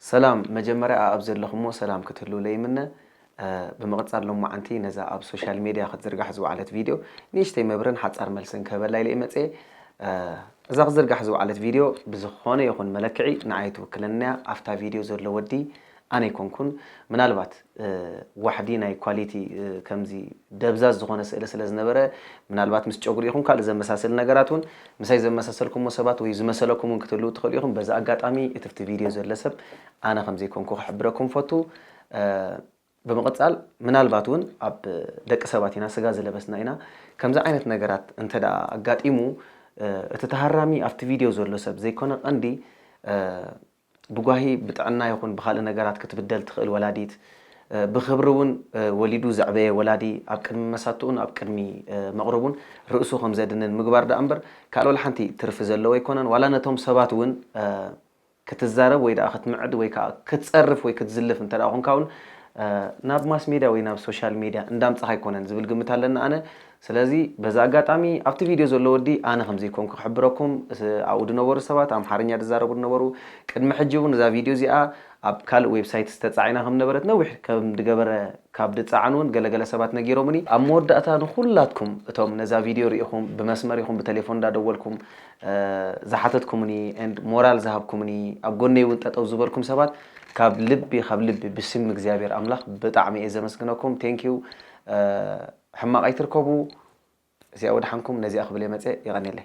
ሰላም፣ መጀመርያ ኣብ ዘለኹሞ ሰላም ክትህልውለይ ይምነ። እ፣ ብምቕጻል ሎማዓንቲ ነዛ ኣብ ሶሻል ሜድያ ክትዝርጋሕ ዝወዓለት ቪድዮ ንእሽተይ መብርን ሓጻር መልስን ክህበላ ኢለ እየ መጽየ። እ፣ እዛ ክትዝርጋሕ ዝወዓለት ቪድዮ ብዝኾነ ይኹን መለክዒ ንዓይ ትውክለኒ እያ። ኣብታ ቪድዮ ዘሎ ወዲ ኣነ ኣይኮንኩን። ምናልባት፣ እ፣ ዋሕዲ ናይ ኳሊቲ፣ እ፣ ከምዚ ደብዛዝ ዝኾነ ስእሊ ስለ ዝነበረ፣ ምናልባት ምስ ጨጉሪ ይኹን ካልእ ዘመሳሰል ነገራት እውን ምሳይ ዘመሳሰልኩሞ ሰባት ወይ ዝመሰለኩም እውን ክትህልዉ ትኽእሉ ኢኹም። በዚ ኣጋጣሚ እቲ ኣብቲ ቪድዮ ዘሎ ሰብ ኣነ ከም ዘይኮንኩ ክሕብረኩም ፈቱ። እ፣ ብምቕጻል ምናልባት እውን ኣብ ደቂ ሰባት ኢና፣ ስጋ ዝለበስና ኢና። ከምዚ ዓይነት ነገራት እንተ ደኣ ኣጋጢሙ፣ እ፣ እቲ ተሃራሚ ኣብቲ ቪድዮ ዘሎ ሰብ ዘይኮነ ቀንዲ፣ እ፣ ብጓሂ ብጥዕና ይኹን ብኻልእ ነገራት ክትብደል ትኽእል ወላዲት፣ እ፣ ብኽብሪ እውን፣ እ፣ ወሊዱ ዘዕበየ ወላዲ ኣብ ቅድሚ መሳትኡን ኣብ ቅድሚ፣ እ፣ መቕርቡን ርእሱ ከም ዘድንን ምግባር ደኣ እምበር ካልእ ወላ ሓንቲ ትርፊ ዘለዎ ኣይኮነን። ዋላ ነቶም ሰባት እውን፣ እ፣ ክትዛረብ ወይ ደኣ ክትምዕድ ወይ ከዓ ክትጸርፍ ወይ ክትዝልፍ እንተ ደኣ ኾንካ እውን፣ እ፣ ናብ ማስ ሜድያ ወይ ናብ ሶሻል ሜድያ እንዳምጻኻ ኣይኮነን ዝብል ግምት ኣለኒ ኣነ። ስለዚ በዚ ኣጋጣሚ ኣብቲ ቪድዮ ዘሎ ወዲ ኣነ ከም ዘይኮንኩ ክሕብረኩም፣ ስ-፣ ኣብኡ ዝነበሩ ሰባት ኣምሓርኛ ዝዛረቡ ዝነበሩ፣ ቅድሚ ሕጂ እውን እዛ ቪድዮ እዚኣ ኣብ ካልእ ዌብሳይት ዝተጻዒና ከም ነበረት ነዊሕ ከም ዝገበረ ካብ ዝጸዓኑ እውን ገለገለ ሰባት ነጊሮምኒ። ኣብ መወዳእታ ንኹላትኩም እቶም ነዛ ቪድዮ ርኢኹም ብመስመር ይኹን ብቴሌፎን እንዳደወልኩም፣ እ፣ ዝሓተትኩምኒ and ሞራል ዝሃብኩምኒ፣ ኣብ ጎነይ እውን ጠጠው ዝበልኩም ሰባት ካብ ልቢ፣ ካብ ልቢ ብስም እግዚኣብሔር ኣምላኽ ብጣዕሚ እየ ዘመስግነኩም። Thank you። እ፣ ሕማቕ ኣይትርከቡ። እዚኣ ወድሓንኩም ነዚኣ ክብል እየ መጽየ። የቐንየለይ።